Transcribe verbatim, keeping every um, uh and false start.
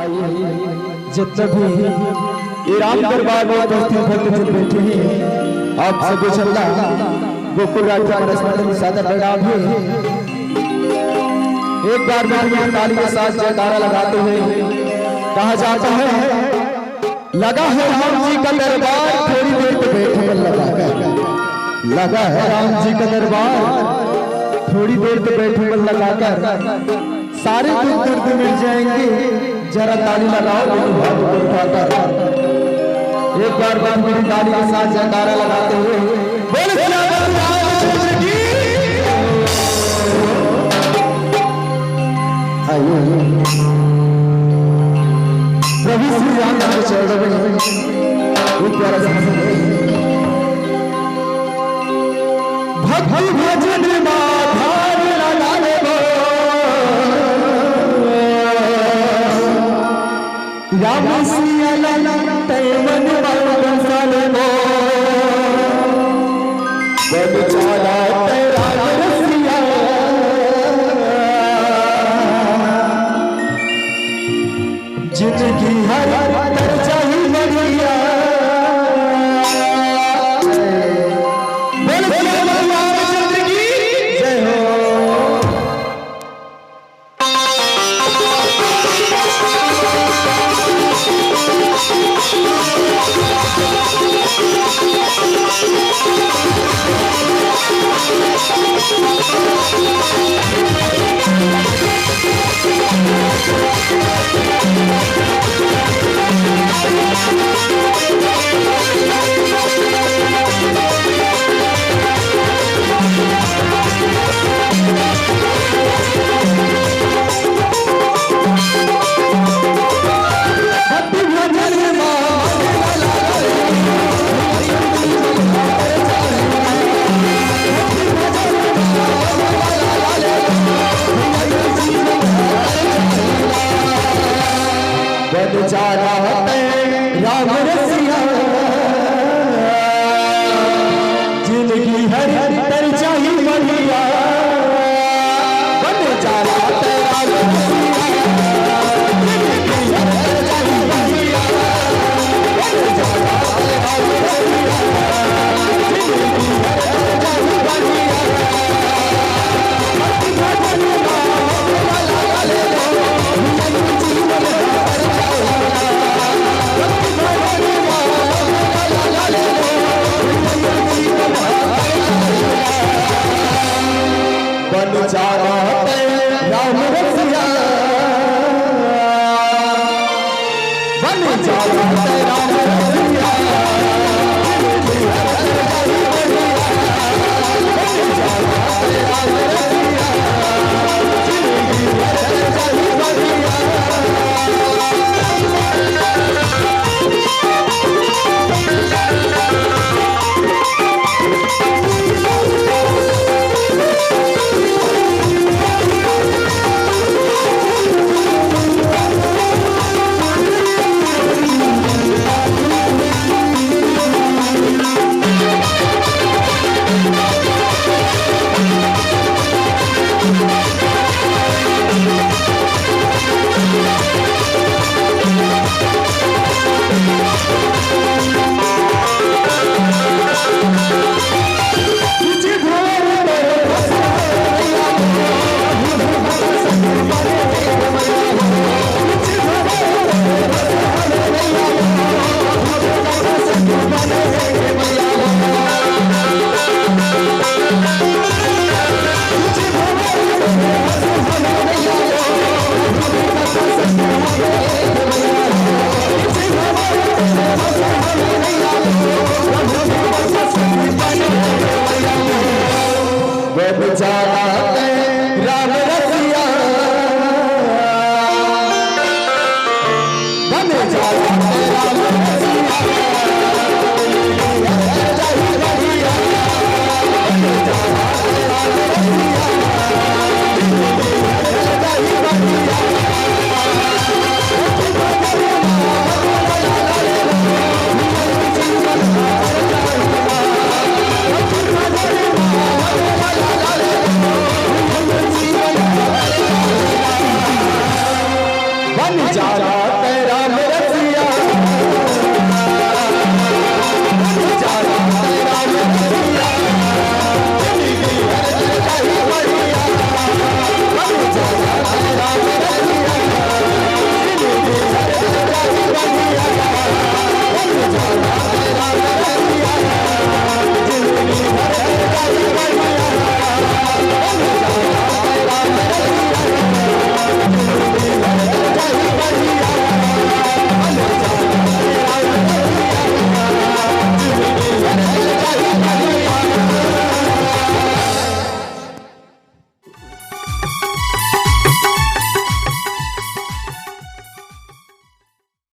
जितने भी ये राम दरबार में उपस्थित भक्तजन बैठे हैं, आप सबो झन ला गोकुल राज के मनस्मरण सादर प्रणाम है। एक बार फिर ताली के साथ जयकारा लगाते हुए कहा जाता है, लगा है राम जी का दरबार, थोड़ी देर तो बैठे मन लगाकर। लगा है राम जी का दरबार, थोड़ी देर तो बैठे मन लगाकर। सारे दुख दर्द मिट जाएंगे, जरा ताली लगाओ दोनों हाथ ऊपर उठाकर। एक बार फिर मेरी ताली के साथ जयकारा लगाते हुए बोल सियावर रामचंद्र की। आइए, प्रभु श्री राम के चरणों में एक प्यारा सा भजन है। भक्ति भजन मा ध्यान लगा ले। राम सिया लाल तै मन मा बसा ले। बन जाला तै राम रसिया। जिंदगी हर तर जाही बढ़िया। बोल सियावर रामचंद्र की जय हो। बन जाला तै राम रसिया, जिंदगी हर तर जाही बढ़िया। बन जाला तै राम रसिया, जिंदगी हर तर जाही बढ़िया। बन जाला तै राम रसिया, जिंदगी हर तर जाही बढ़िया। बन जाला तै राम रसिया, बन जाला तै राम रसिया। बन जाला तै